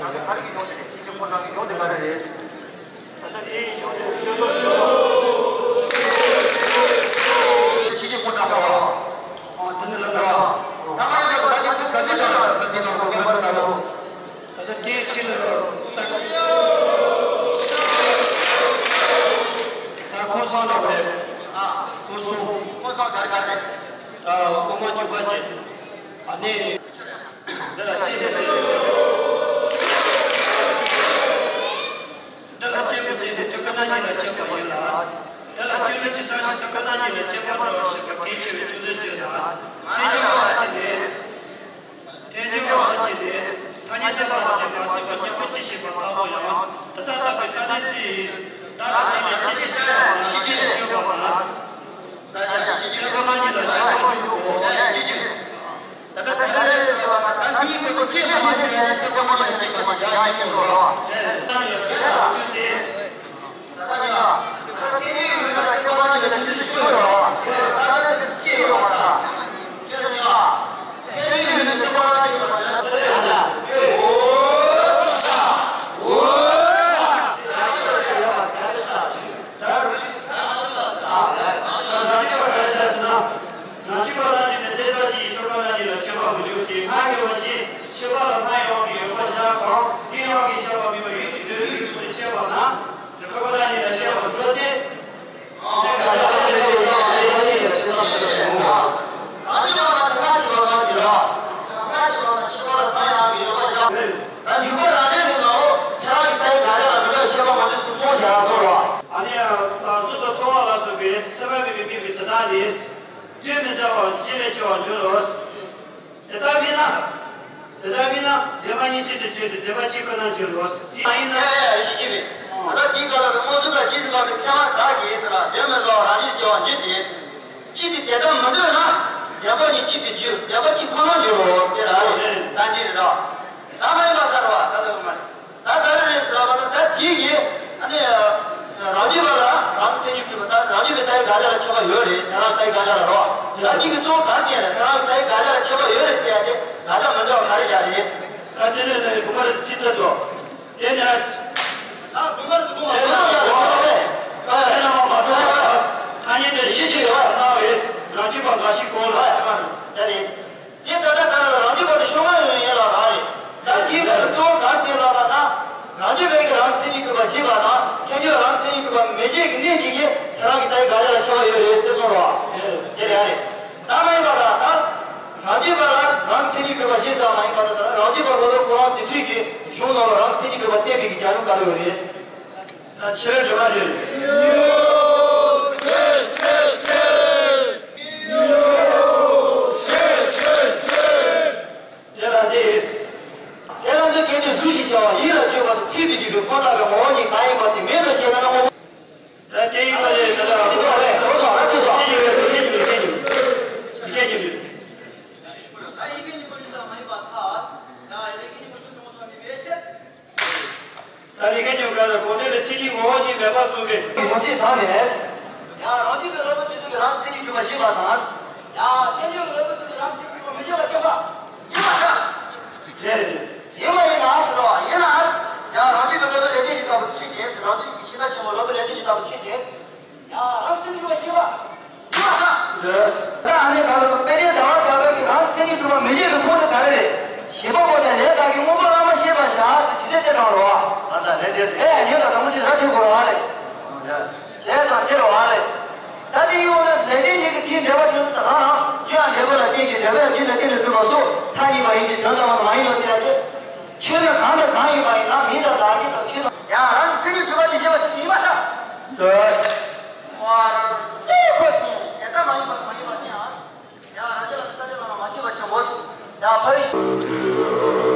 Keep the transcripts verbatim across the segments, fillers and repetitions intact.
ད་ལྟ་ག་རེ་གི་ཡོང་དེ་རེད། ཕྱི་རྒྱལ་ཕོ་བྲང་གི་ཡོང་དེ་ག་རེ་རེད། ཕྱི་རྒྱལ་ཕོ་བྲང་གི་ཡོང་དེ་ག་རེ་རེད། ཕྱི་རྒྱལ་ཕོ་བྲང་གི་ཡོང་དེ་ག་རེ་རེད། ཨ་དེ་ནི་ལ་ད་ད་ག་རེ་ཡོང་དེ་ད་ཅི་ཐུག་ག་ཚོད་ཆགས་ད་དེ་ནང་གོ་ག་རེ་ཟེར་ད་ལོ། ད་ལྟ་དེའི་ཕྱི་ལ་ད་ཁོ་སང་འདྲ་བོ་རེད། ཨ་ཁོ་སང་ཁོ་སང་ག་རེ་ག་རེ་རེད། ད་དབུ་མ་འཇུག་པ་བྱས། ཨ་ནི། འདི་ལ་ཅི་ལས་ཅི། འདི་ལ་སྐྱེས་བུ་བྱས་ནས་དུས་ཀ་ན་ཉིད་ལ་སྐྱེས་པ་ཡིན་ལ། འདི་ལ་སྐྱེས་བུ་ཅི་ཚང་ཞིང་དུས་ཀ་ན་ཉིད་ལ་སྐྱེས་པ་འདྲ་བར་ཤེས་པ་གལ་ཆེ་བའི་ཆོས་ཚུལ་བརྗོད་ལ། ཐལ་འགྱུར་བ་ཅི་ནས། ཐལ་འགྱུར་བ་ཅི་ནས། ཐ་སྙད་བསྟན་པ་ལ་དེ་མ་ཚིག་པ་སྙན་པོ་ཅི་ཞིག་པ་ལྟ་བུ་ཡང་། དེ་ལྟར་བསྟན་པའི་བཀའ་དྲིན་བརྩི་ཡིས། ད་དེ་ནས་ཅི་ཞིག་བྱ་བ་ལ་ཅི་ཞིག་བྱ་བ་ལ། ད་ཡང་ཅི་ཞིག་ཐེག་པ་མ་ཉིད་ལ་སྐྱེ་བ་འཇུག་གོ། ད་ཡང་ཅི་ཞིག་ད་ལྟ་དེ་ལྟར་ཟེར་བ་ན་ད་འདིའི་སྐོར་དུ་ཅི་མ་ཟེར་ཡ་ནི་ཐེག་པ་མ་ཉིད་ལ་སྐྱེས་པ་ནི་ཡང་ཡིན་ནོ། ད་ལྟ་ཡང་ཅི་ལ་བརྗོད་དེ། ད་ལྟ་ཡང་ཐེག་པའི་ཡུལ་ལ་ཐེག་པ་མ་ཉིད་ལ་སྐྱེས་ཚུལ་གསུངས་ཡོད། ད་ལྟ་དེ་ཅི་ཡོད་པ་དང་། ཅི་ཡང་ཐེག་པའི་ཡུལ་ལ་ཐེག་པ་མ་ཉིད་ལ་སྐྱེས་པ་ནི་ཡང་། འོ་ས། འོ་ས། ད་རང་གི་བཀའ་ལ་བཞག་ཟེར་ན། རང་གི་བཀའ་ལ་བཞག་ནས་དེ་ལྟར་ཅི་ཡིན་དུས་བཀའ་ལ་ཉིད་ལ་མཁས་པ་མི་འཇུག་སྟེ། སྔར་གྱི་བ་ཞིག་ཤེས་པ་ལ་སྔར་གྱི་དབང་གིས་ཡོད་པ་བཞག་གམ། དེའི་དབང་གིས་བཞག་པ་མིན་པ་ཡུལ་གྱི་འདོད་ལུགས་ཀྱི་ཕྱོགས་ནས་དཔྱད་པ་ན། རང་གི་བཀའ་ལ་ཉིད་ལ་དཔྱད་པར་འགྲོ་སྟེ། རང་གི་བཀའ་ལ་ཉིད་ལ་དཔྱད་པར་འགྲོ་སྟེ། རང་གི་བཀའ་ལ་ཉིད་ལ་ཤེས་པ་ལ་སྔར་གྱི་དབང་གིས་ཡོད་པ་བཞག་ད་འཇུག་པ་རང་འགྲེལ་གྱི་ནང་ལོགས་ཁྱེད་རང་གི་ལྟ་བའི་དགག་བྱ་ལ་མི་འདྲ་བའི་ཁྱད་པར་མ་འདུག་གསུངས་བཞག་སོང་ལ། ཨ་ནི་ད་གཟུགས་དང་ཚོར་བ་ལ་སོགས་པའི་ཚད་མ་མེད་པའི་དམིགས་པའི་དེ་དག་ནི། གཏན་མི་ཟ་བར་གཅིག་ལས་སྐྱེ་བར་འགྱུར་རོ། དེ་ལྟར་མིན་ན། དེ་ལྟར་མིན་ན་བདེན་པ་གཉིས་གཅིག་ཏུ་གྱུར་ཏེ་བདེན་པ་གཅིག་ཁོ་ན་འགྱུར་རོ། དེ་མ་ཡིན་ན། ཡ་ཡ་ཡ་ཡ་ཞིག་གཅིག་མིན། ད་ལྟ་དེའི་སྐབས་ལ་མངོན་སུམ་དང་རྗེས་སུ་དཔག་པའི་ཚད་མ་དག་གིས་ཟེར་ལ་གཏན་མི་ཟ་བར་རང་ཉིད་སྐྱེ་བར་འགྱུར་ཏེ། གཅིག་དེ་དེ་ལྟར་མི་འདོད་ན། བདེན་པ་གཉིས་གཅིག་ཏུ་གྱུར་བདེན་པ་གཅིག་ཁོ་ན་འགྱུར་རོ། དེ་རང་རེད། རྟེན་འབྲེལ་རེད་རོ། ད་མ་ཡིན་པ་ལྟར་བ་ད་ལོ་མ་རེད། ད་ག་རེ་རེད་ཟེར་བ་ན་ད་དེའི་གི་ཨ་ནི་རང་རྒྱུད་པ་ལ་རང་གི་མཚན་ཉིད་གྲུབ་པ་ད་རང་རྒྱུད་པའི་ལྟ་བའི་དགག་བྱ་ལ་ཁྱད་པར་ཡོད་རེད། དེ་རང་ལྟ་བའི་དགག་བྱ་ལ་རོ། ད་དེ་གི་གཙོ་བོ་གང་དེ་ཡང་རེད། དེ་རང་གི་ལྟ་བའི་དགག་བྱ་ལ་ཁྱད་པར་ཡོད་རེད་ཟེར་ཡ་དེ་དགག་བྱ་མི་འདྲ་བ་ག་རེ་བཞག་རེད། ད་དེ་ནས་ནི་དགོངས་པ་རེད་ཚིག་ལྟར་དུ། དེ་ནས། ད་དགོངས་པ་རེད་དགོངས་པ་དེ་ནས་ཡང་དགོངས་པ་རེད། དེ་ནས་མ་མ་གྲུབ་པ་ཐ་སྙད་དེ་གཞི་གཅིག་ཡོད་པར་སྣང་བས་རང་རྒྱུད་པ་འགའ་ཞིག་གོ་ལ་ཡང་མ་རུང་། དེ་ནས། དེ་ད་ལྟ་ག་རེ་ལ་རང་རྒྱུད་པ་དེ་ཤོག་ལྔ་ཡོད་ཡིན་ལ་རང་རེད། ད་དེའི་བར་དུ་གཙོ་བོ་གང་དེ། མེ་ལྕེ་གི་གནད་གཅིག་གིས་དེ་རང་གི་ལྟ་བའི་དགག་བྱ་ལ་ཁྱད་པར་ཡོད་རེད་ཟེར་གསུངས་རོགས། དེ་རེད་ཨ་རེད། ད་མ་ཡིན་པ་ད་ད་རང་རྒྱུད་པ་ལ་རང་མཚན་ཉིད་གྲུབ་པ་ཞེས་ཟེར་བ་མ་ཡིན་པ་ད་ད་རང་རྒྱུད་པ་སློབ་དཔོན་ཁོ་རང་དེ་ཚོས་ཀྱི་གཞུང་ནང་ལ་རང་མཚན་ཉིད་གྲུབ་པ་བསྟན་པའི་གི་རྒྱལ་ལུགས་ག་རེ་ཡོད་རེད། ད་ཕྱི་རོལ་སྒྲོན་མ་རེད། དེ་ལ་འདི། དེ་ལ་འདི་སྐད་ཅིག་གཟུགས་ཞེས་བྱ་བ་ཡིད་ལ་བརྗོད་པ་དང་ཚིག་ཏུ་བརྗོད་པའི་ཁོ་ཐག་གི་ངོ་བོ་ཉིད་གང་ཡིན་པ་དེ་མེད་དོ་ཞེ་ན་ངོ་བོ། ད་དེ་ཡིན་པ་རེད་ད་ལྟ་རང་པོ་རེད་ལོ་སོང་ར་ཅི་སོང་། ཁྱེད་ཀྱི་རེད་ཁྱེད་ཀྱི་རེད་ཁྱེད་ཀྱི་རེད། ད་ཡི་གེ་གཉིས་པོ་ཡིན་ས་མ་ཡིན་པར་ཐལ། ཡ་ཡི་གེ་གཉིས་པོ་ཆུང་ཆུང་སོང་མི་མེད་ཤེས། ད་ལས་ཀ་ཉམས་དགའ་ལ་གོ་འབྲེལ་ལ་ཚིག་གི་ངོ་བོ་ཉིད་མེད་པར་གསུངས་པས། ངོ་ཚིག་དྲངས་ནས། ཡང་རང་རྒྱུད་པའི་སློབ་དཔོན་དེ་ཚོ་གིས་རང་མཚན་ཉིད་གྲུབ་པ་ཞེས་པ་དང་། ཡང་ཐལ་འགྱུར་གྱི་སློབ་དཔོན་དེ་ཚོ་རང་མཚན་ཉིད་གྲུབ་པ་མི་འགྱུར་བ་སྟོན་པ་ཡིན་པར་ཐལ། རེད། ཡིན་པ་ཡིན་ན་ཟེར་རོ། ཡིན་ན། ཡང་རང་རྒྱུད་པའི་སློབ་དཔོན་ལེགས་ལྡན་འབྱེད་ལྟ་བུ་དེ་ཆོས་ཅན་ཟེར། རང་རྒྱུད་ཀྱི་ཤེས་རབ་ཆེན་པོ་སློབ་དཔོན་ལེགས་ལྡན་འབྱེད་ལྟ་བུ་ཆོས་ཅན། ཡང་རང་མཚན་ཉིད་གྲུབ་པ་ཞེས་པ། ཡིན་པར་ཐལ། ད་ཨ་ནི་ག་ལ་དཔལ་ལྡན་ཟླ་བ་གྲགས་པའི་གི་རང་མཚན་ཉིད་གྲུབ་པ་མི་བརྗེད་པའི་ཁུངས་དེ་ག་རེ་རེད། ཞིག་པ་པོ་དང་ལས་དག་གི་དངོས་པོ་བླ་མ་ཤེས་པར་བྱ་ཟེར་དུས་ཚོད་དེ་དྲངས་རོགས། ཨ་ད་ལས་བྱེད་ཟེར། ཨེ་ཡོད་ད་དང་པོ་ཅི་ར་ཁྲིད་དགོས་རོགས་ཨ་རེད། ལས་དང་དེ་རོགས་ཨ་རེད། ད་དེ་ཡོད་ན་ལས་དེ་ཡི་གི་དེའི་འབྲེལ་བ་དེ་ད་གང་རང་ཅི་ཡང་འབྲེལ་བ་ལ་བརྟེན་ཅིང་འབྲེལ་བ་ཡང་དེ་ལ་བརྟེན་ནས་གྲུབ་པ་སོགས་མཐའ་ཡས་པ་ཡིན་ཏེ་དོན་དམ་པ་མ་ཡིན་ནོ་ཟེར་ཡ་དེ། ཆོས་ནི་གང་དང་གང་ཡིན་པ་ཡིན་ན་མིང་དང་བདག་ཉིད་དང་ཆོས་དང་། ཡང་རང་གི་མཚན་ཉིད་གྲུབ་པ་དེ་ཤེས་པ་ཞིག་ཡིན་པར་ཐལ། འདོད། དེ་ལྟར་མ་ཡིན་པ་མ་ཡིན་པ་ནི་ཡང་། ཡང་རང་རྒྱུད་ལ་ནི་རྩ་ལས་བླ་ན་མ་མཆིས་པ་ཆེན་པོ། ཡང་ཕ་ཡི།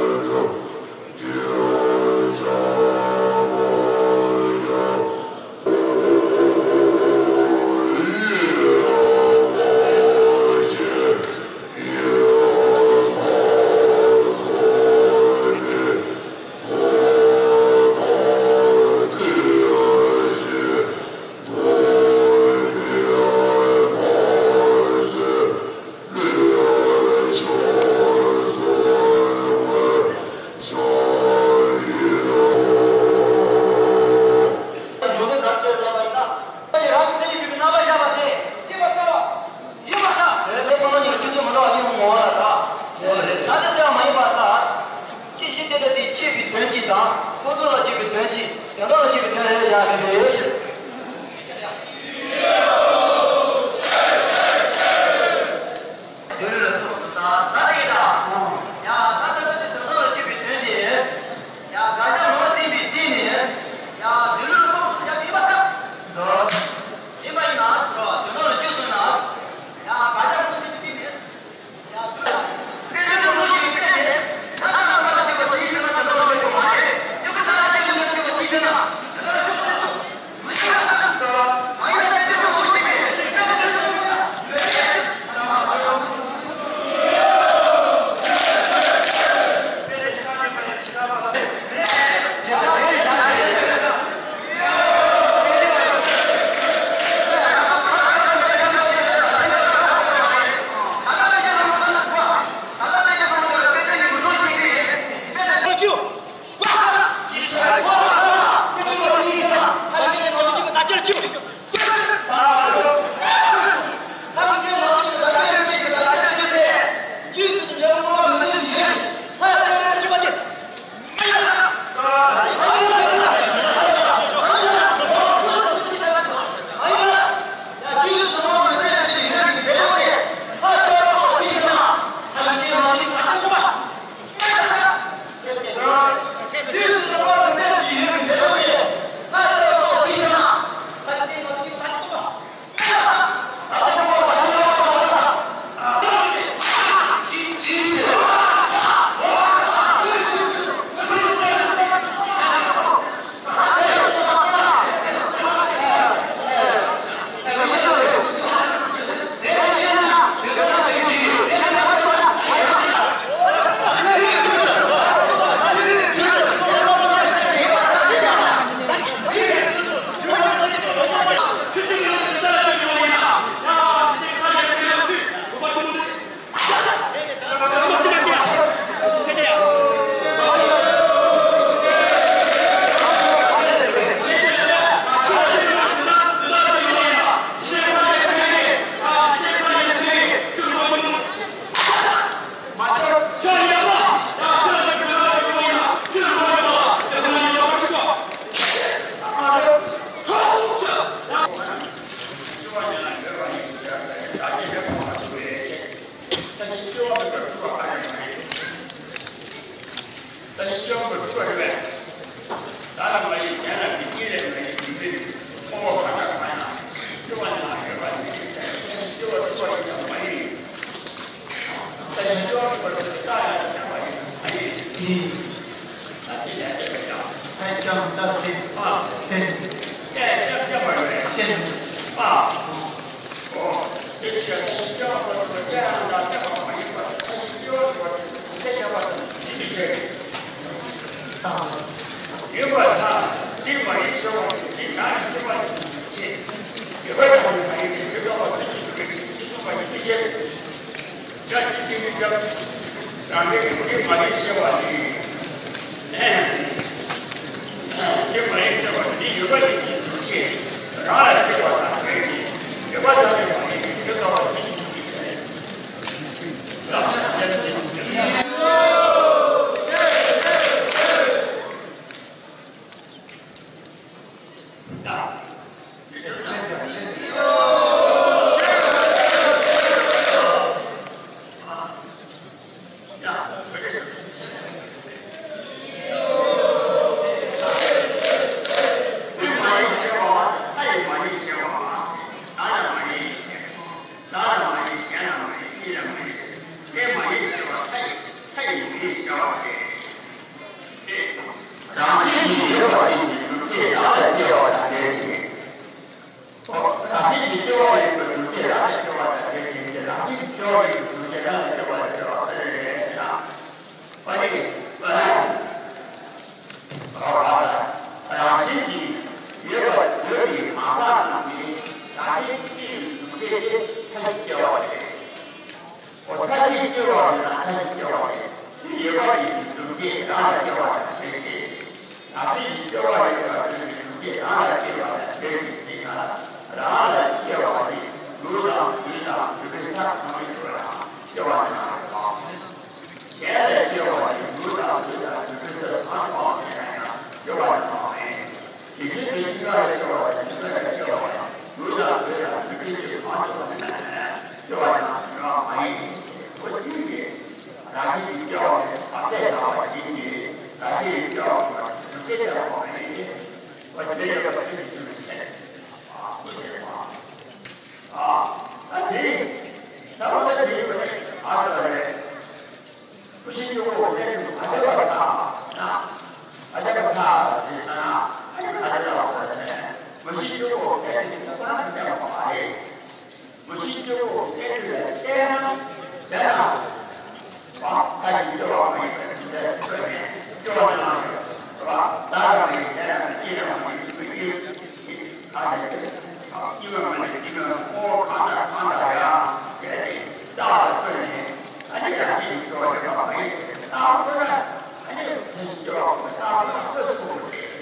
ཅི་ཞིག་དེ་ལྟ་སྟེ་སྐྱེས་པའི་དོན་གཅིག་དང་། ཀུན་རྫོབ་ལ་སྐྱེས་པའི་དོན་གཅིག་དོན་དག་ལ་སྐྱེས་པའི་དོན་རེ་རེ་བཞག་ནས་རེད། དོན་ལ་ཚོགས་སུ་བཏགས་ས་དེ་དང་། ཡང་ད་ལྟ་དོན་དེ་དོན་དག་ལ་སྐྱེས་པའི་དོན་དེ། ཡང་དགག་བྱ་ངོས་ཟིན་པའི་སྟེང་ནས། ཡང་དོན་ལ་ཚོགས་སུ་བཞག་ཡིན་པར་ཐལ། ཡིན་པ་ཡིན་ན་ཟེར་བ་དོན་དག་ལ་སྐྱེས་སོང་ན། ཡང་དགག་བྱ་ངོས་ཟིན་པའི་སྟེང་ནས། ཡང་དོན་ལ། དེ་ལས་ངོས་ཟིན་པའི་སྟེང་ནས། ད་ལྟ་ལ་ལ་སྐྱེས་པ་དེའི་ཚེ་ན་དོན་དག་ལ་སྐྱེས་པ་མ་རེད། ཡང་ཁོ་ད་ལ་སྐྱེས་པའི་ལ་སྐྱེས་པ་དེའི་ཚེ་ན་དོན་དག་ལ་སྐྱེས་པ་ཟེར་དུས། ཁྱེད་ཀྱང་བདག་གིས་ཨ་ཁྱེད་ཀྱང་བདག་གིས་ཁྱེད་ཀྱང་བདག་གིས་ཨ། ཨོ། དེ་བཞིན་ཀྱང་བདག་གིས་ཀྱང་བདག་གིས་ཀྱང་བདག་གིས་མ་ཡིན་པར་ཐ་སྙད་སྐྱེ་བ་ཡོད་པ་དེ་ཚོ་ཁས་བཞག་པ་དང་ཇི་སྐད་དུ་བཤད། ཡོད་པར་ཐལ། འདི་མ་ཡིན་ཟེར་བ་ནི་འདི་ནང་ནས་སྐྱེ་བ་ཡིན་པའི་ཕྱིར། ཡོད་པར་ཐལ་ནི་མ་ཡིན་ཏེ་ཡོད་པ་བ་ནི་ཇི་སྐད་དུ་བཤད་ཅེས་གསུངས་པ་ཡིན་པའི་ཕྱིར། ཡང་ཅི་ཞིག་ནི་ཀྱང་། རང་གི་ཡུལ་འདི་མ་ཡིན་ཞེས་པ་ནི། འདི་མ་ཡིན་ཞེས་པ་ནི་ཡོད་པ་ཉིད་ཀྱི་འདུ་བྱེད་རང་ལ་སྐྱེ་བ་དང་འབྲེལ་ཞིང་ཡོད་པ་ཐ་སྙད་མ་ཡིན་ཏེ་ཡོད་ལྟ་བ་ཉིད་ཀྱི་འདུ་བྱེད་རང་ཆ་ཅན་ཏེ། རང་བཞིན་གྱིས་ཡོད་པ་ཡིན་པའི་སྒྲུབ་བྱེད་རང་ལ་སྐྱེ་བ་དང་འབྲེལ་ཞིང་། རང་བཞིན་གྱིས་སྐྱེ་བ་ཡིན་པའི་སྒྲུབ་བྱེད་རང་ལ་སྐྱེ་བ་དང་འབྲེལ་ཞིང་། རང་བཞིན་གྱིས་སྐྱེ་བ་ཡིན་པའི་སྒྲུབ་བྱེད་རང་ལ་སྐྱེ་བ་དང་འབྲེལ་བ་དེ་ལས་ཡོད་ན། པ་ནི། རང་བཞིན་གྱིས་ཡོད་པ་ཡོད་པའི་གང་ཟག་རྣམས་ཀྱིས་རང་བཞིན་གྱིས་སྐྱེ་བའི་སྒྲུབ་བྱེད་དེ་ཐ་སྙད་སྐྱེ་བ་རེད། འོ་ཐ་སྙད་སྐྱེ་བ་ཡོད་ན་ཐ་སྙད་སྐྱེ་བ་རེད། ཡོད་པ་ཡིན་པའི་སྒྲུབ་བྱེད་རང་ལ་སྐྱེ་བ་དང་འབྲེལ་ཏེ། རང་བཞིན་གྱིས་སྐྱེ་བ་ཡོད་པར་འདོད་པའི་སྒྲུབ་བྱེད་རང་ལ་སྐྱེ་བ་དང་འབྲེལ་ཏེ་ཞེས་ན། རང་ལ་སྐྱེ་བ་ནི་ལུགས་དང་དུས་དང་སྒྲུབ་པའི་ཐབས་གང་ཡིན་པ་ཡང་སྐྱེ་བ་ནི་མ་རེད། གཞན་ལ་སྐྱེ་བ་ནི་ལུགས་དང་དུས་དང་སྒྲུབ་པའི་ཐབས་གང་ཡིན་པ་ཡང་སྐྱེ་བ་ནི་མ་རེད། དེ་བཞིན་དུ་སྙིང་ག་ལ་སྐྱེ་བ་དང་སྙིང་ག་ལ་སྐྱེ་བ་ཡང་ལུས་དང་ལུས་དང་སྒྲུབ་ཆེན་གྱི་གང་ཞིག་ལ་སྐྱེ་བ་ཡང་སྐྱེ་བ་མ་ཡིན། འོ་དེ་ནི་རང་བཞིན་གྱིས་སྐྱེ་བ་ནི་བར་ཆད་བྱ་བ་ཡིན་ཏེ་རང་བཞིན་གྱིས་སྐྱེ་བ་ནི་སྒྲུབ་ཆེན་བྱ་བ་མ་ཡིན། འོ་དེ་ཡོད་པ་དེ་ནི་སྒྲུབ་ཆེན་བྱ་བ་ཡིན། ཨ་དེ་ད་རུང་ད་དེ་ཡོད་པ་ནི་ཨ་ལ་རེད། བུ་ཤིང་གཅོད་པོ་གཏན་དུ་མ་བྱས་པར་ཐལ། ན། མ་བྱས་པར་ཐལ་ཞེས་བྱ་ན། ཨ་ནི་མ་བྱས་པར་ཐལ་ནས། བུ་ཤིང་གཅོད་པོ་གཏན་དུ་ཐལ་བར་མི་བྱ་བ་མ་རེད། བུ་ཤིང་གཅོད་པོ་གཏན་དུ་ལ་བལྟས་ན། བལྟས་ན། བ། ཁ་ཅིག་སྐྱོ་བ་མ་ཡིན་པར་ཇི་ལྟར་སྐྱོ་ནས་སྐྱོ་བ་ནང་ཡོད། བ། བདག་ལ་མ་ཡིན་གཞན་ལ་མ་ཡིན་གཅིག་ལ་མ་ཡིན་ཁུ་ཡིན། ཨ་ནི། སྐྱིད་པ་མ་ཡིན་སྐྱིད་པ་ཁོ་གང་དང་གང་དང་ཡང་གལ་ཏེ་བདག་ལ་ལྟོས་ནས་ཨ་ནི་ཡང་སྐྱིད་ཀྱི་སྐྱོ་བ་ཡོད་པ་མ་ཡིན། བདག་ལྟོས་ན་ཨ་ནི་ཁོ་སྐྱིད་ཀྱི་སྐྱོ་བ་མ་བདག་ལ་ལྟོས་སུ་གོ་རེད།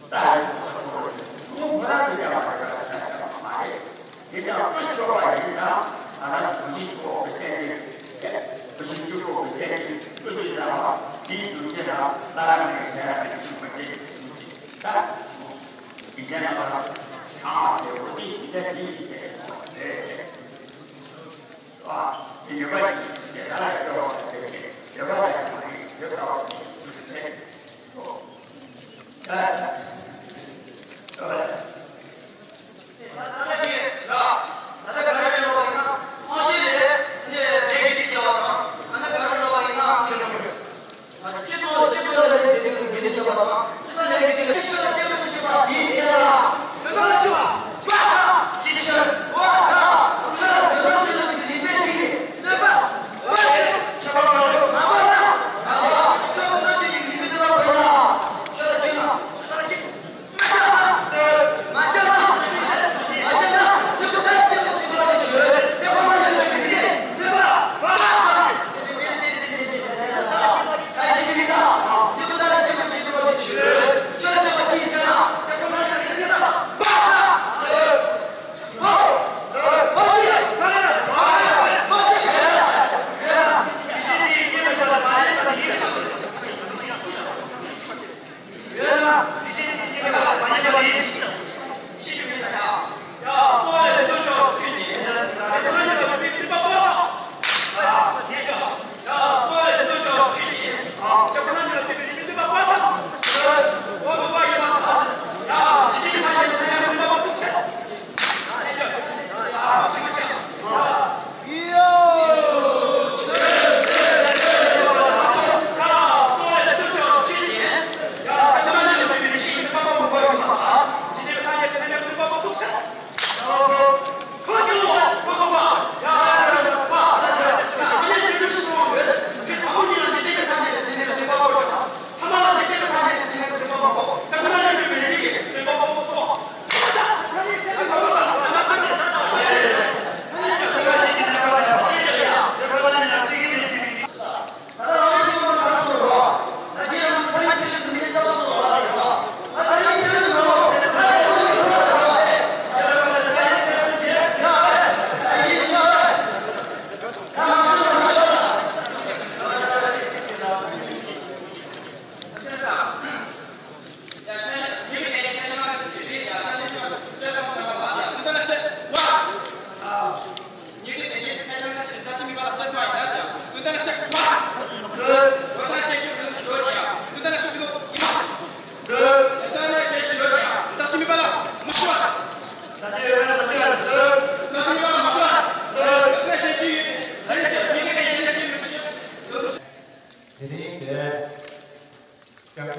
བདག་ལ་ལྟོས་སུ་གོ་རེད། ཁོ་ཁོ་རང་གི་ཡང་མ་ཡོད་པ་ཡང་མ་རེད། དེ་ཡང་ལྟོས་ཆོག་པ་ཡིན་ན་ང་རང་བུ་ཤིང་གཅོད་པོ་གཏན་ནས་བུ་ཤིང་གཅོད་པོ་གཏན་ནས་ལྟོས་ཀྱི་ན་བ་དེའི་འདུ་བྱེད་ལ་བླ་ན་མེད་པའི་ཡ་རབས་ཀྱི་ཤུགས་མ་སྐྱེས་ཀྱི་འདུ་བྱེད་ད། ཡིན་ན་ང་རང་གྲངས་དེ་འོ་དེ་ཡིན་ན་དེ་ཡིན་ཏེ་རེད། ཨ་དེ་ཡོད་པ་ཡིན་ཏེ་ང་ལ་སྐྱོ་བ་དེ་ཡོད་པ་ཡང་མ་ཡིན་ཡོད་པ་ཡིན་ཞུ་ཟེར།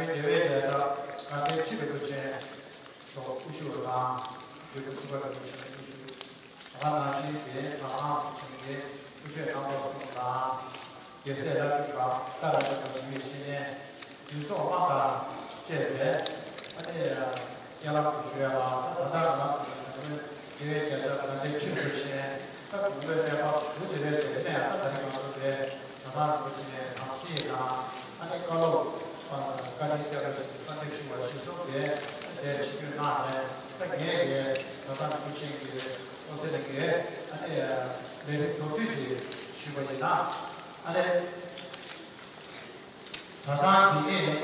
རྒྱལ་བའི་རྒྱལ་ཚབ་དགའ་ལྡན་ཁྲི་རིན་པོ་ཆེ་མཆོག་དབུ་བཞུགས་དང་། འདུས་པ་ཁྲི་པ་རིན་པོ་ཆེ་དབུ་བཞུགས། ད་ག་ནང་བཞིན་གྱི་ད་ཐང་ཁྲི་ཆེན་གྱི་དབུ་ཁྲིད་རྣམ་པ་གསུམ་དང་། རྒྱལ་སྲས་བླ་སྤྲུལ་ཁག་ཏཱ་ལའི་བླ་མ་ཞིག་ཡོད་ཤེས་ནས་འདུས་ཚོགས་དམངས་དང་བཅས་པས་ཨ་ནི་སྙན་ལམ་དུ་ཞུ་ཡ་ལ། ད་ད་ལྟ་ང་ཚོ་རྒྱལ་བའི་རྒྱལ་ཚབ་དགའ་ལྡན་ཁྲི་རིན་པོ་ཆེ་ད་དགུང་ལོའི་གནས་སྐབས་ཞུ་དེ་རེད་དེ། ནས་ད་ད་རིང་ང་ཚོ་དེ་ད་ཐང་རིན་པོ་ཆེ་དམ་ཚིག་དང་ཨ་ནི་བཀའ་སློབ་བཀའ་དྲིན་བསྐྱངས་པ་ཞིག་གསོལ་འདེབས་ཞུ་བ་ཞིག་གསུངས་ཏེ། དེ་ཆིབས་བསྒྱུར་གནང་ནས། ད་ངས་ཀྱི་ད་ཐང་རིན་པོ་ཆེ་གི་ཨོ་སེ་ནས་ཀྱི་ཨ་ནི་ལས་རིམ་མདོར་བསྡུས་ཤིག་ཞུས་པ་ཡིན་ན། ཨ་ནི་གྲྭ་ཚང་འདི་ནི་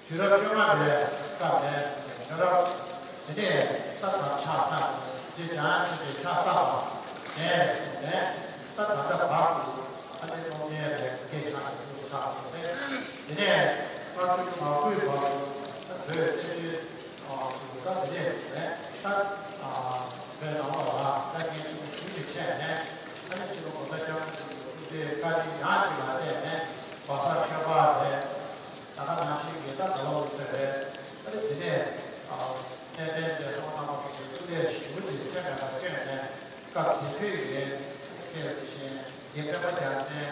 དུས་རབས་བཅོ་ལྔ་པའི་སྐབས་ནས་བྱོན་རབས། དེ་ནས་ད་ལྟ་ཕྱག་བཏབ་ནས་རྗེ་འཇམ་དབྱངས་ཆོས་རྗེས་ཕྱག་བཏབ་པ་ནས་བཟུང་ནས་ད་ད་ལྟ་བར་དུ་ཨ་ནི་སློབ་གཉེར་ལས་འགན་ཆགས་ནས་ཕྱག་བཏབ་པ་རེད། དེ་ནས་བར་དུ་མ་བསྐུལ་བར་དུ་ད་བོད་བཙན་བྱོལ་དུ་ད་དེ་ནས་ད་བོད་ནང་ལོགས་ལ་ད་འགན་ཆེན་པོ་ཞེ་པོ་ཅིག་བྱས་ནས། ཨ་ནི་སྤྱི་ནོར་༸གོང་ས་༸སྐྱབས་མགོན་ཆེན་པོ་མཆོག་གི་བཀའ་དྲིན་ཡང་ཅིག་ལ་བརྟེན་ནས་སྦག་ས་ཆོས་པ་རེད། ད་ག་ནང་བཞིན་གྱི་ད་ག་ལ་འོ་ཚོད་རེད། ཨ་ནི་དེ་ནས་གནས་བརྟན་དེ་ཐོག་མཐའ་བར་གསུམ་གྱི་སྐུ་ལས་ཞེ་པོ་ཅིག་ཚད་མེད་པར་བསྐྱོན་ནས། སྐབས་དེ་དུས་ཀྱི་མཁན་རིན་པོ་ཆེ་རྒན་པད་མ་རྒྱལ་མཚན་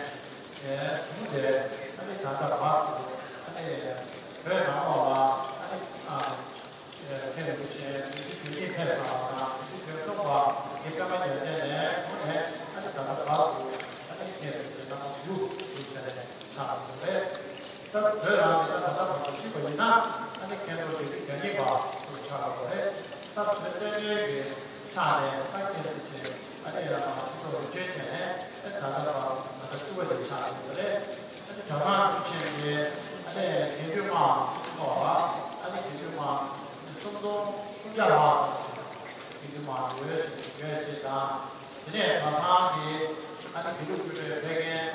ནས་བཟུང་སྟེ། ཨ་ནི་ད་ལྟ་བར་དུ་ཨ་ནི་བོད་ནང་ལོགས་ལ་ཨ་ནི་ཨ། མཁན་རིན་པོ་ཆེ་དུས་ཚོད་དུས་ཡུན་ཐེབས་ཚར་བ་དང་། དུས་ཚོད་ཐུང་བ་དགེ་བཀའ་མ་ཡོད་ཚད་ནས་བཟུང་ནས། ཨ་ནི་ད་ལྟ་བར་དུ་ཨ་ནི་མཁན་རིན་པོ་ཆེ་རྣམ་པ་དགུ་དུ་ཟེར་ནས་ཆགས་ཡོད་རེད། ད་བོད་ལ་ནི་ད་ད་ལྟ་བར་དུ་ཞུས་པ་ཡིན་ན། ཨ་ནི་མཁན་རྡོར་དགེ་ཚུལ་གྱ་གཉིས་པ་དུ་ཆགས་ཡོད་རེད། ད་བོད་བཙན་བྱོལ་གྱི་ཆ་ནས་ད་མཁན་རིན་པོ་ཆེ་ཨ་ནི་ཡང་ཕྱི་ལོགས་རུ་ཆོས་བྱས་ནས། ཨ་ནི་ད་ལྟ་བར་དུ་ང་ཚོ་སྐུ་པ་དེ་ཆགས་ཡོད་རེད། ཨ་ནི་གྲྭ་ཚང་ཆེན་གྱི་ཨ་ནི་དགེ་འདུན་དམངས་ཐོག་ལ། ཨ་ནི་དགེ་འདུན་དམངས་སུམ་སྟོང་སུམ་བརྒྱ་ལྷག་དགེ་འདུན་དམངས་ཡོད་ཡོད་ཅེས་དང་། དེ་ནས་གྲྭ་ཚང་གི་ཨ་ནི་དགེ་ལུགས་སྐུ་ཚབ་ཕེབས་མཁན།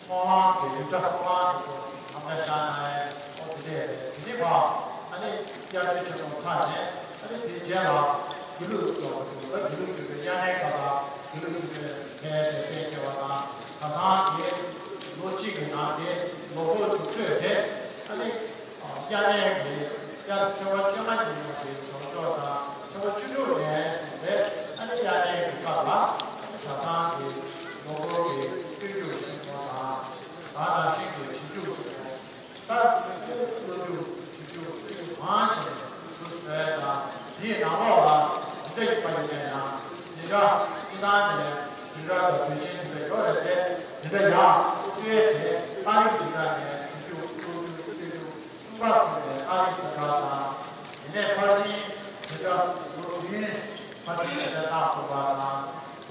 ཚོགས་ལམ་གྱི་ཡིག་ཆ་ཚོགས་ལམ་གྱི་ཐོག་ནས་ཐམས་ཅད་བཞག་ན་ཡང་ཨོ་དེ་འདྲས་རེད། དེ་ནས་ཕར་ཨ་ནི་དབྱར་ཆོས་ཆེན་མོ་ཚར་ནས། ཨ་ནི་དེའི་རྗེས་ལ་དགེ་ལུགས་སློབ་གྲྭ་དགེ་ལུགས་སློབ་གྲྭའི་དབྱར་གནས་སྐབས་ལ་དགེ་ལུགས་སློབ་གྲྭའི་ཕལ་ཆེར་གཏན་འཁེལ་བ་དང་། གྲྭ་ཚང་གི་ལོ་གཅིག་གི་ནང་གི་ལོ་འཁོར་དུས་ཚོད་དེ། ཨ་ནི་དབྱར་གནས་ཀྱི་དབྱར་ཚེས་པ་བཅོ་ལྔ་ཉིན་མོ་དེ་ལྡོག་ཕྱོགས་དང་། ཚེས་པ་བཅུ་དྲུག་ནས་བཟུང་སྟེ་ཨ་ནི་དབྱར་གནས་ཀྱི་སྐབས་ལ་ཨ་ནི་གྲྭ་ཚང་གི་ལོ་འཁོར་གྱི་སྤྱོད་འཇུག་ཆེན་མོ་དང་། ད་ག་ནང་བཞིན་གྱི་ཞིབ་འཇུག་ཆེན་མོ། ད་སློབ་འཇུག་ཞིབ་འཇུག་སྤྱོད་འཇུག་མང་ཆེ་བ་ཞིག་བཟོས་དང་། དེའི་ནང་ལོགས་ལ་འཛིན་གྲྭ་ཡིན་པ་ཡིན་ན་ཡང་། འཛིན་གྲྭ་སྤྱི་བཏང་ནས་འཛིན་གྲྭ་དང་དུས་ཆེན་འཛིན་གྲྭ་ཡོད་རེད་དེ། འཛིན་གྲྭ་ཡང་སྤྱི་བའི་དེ་ཏཱ་རིག་འཛིན་གྲྭ་ནས་ཞིབ་འཇུག་སློབ་འཇུག་སྤྱོད་འཇུག་གསུམ་ཀ་ཐོན་པའི་ཨ་རིའི་འཛིན་གྲྭ་དང་། དེ་ནས་ཕར་ཕྱིན་འཛིན་གྲྭ་ལོ་བདུན། ཕར་ཕྱིན་འཛིན་གྲྭ་ཐག་ཐུག་པ་དང་།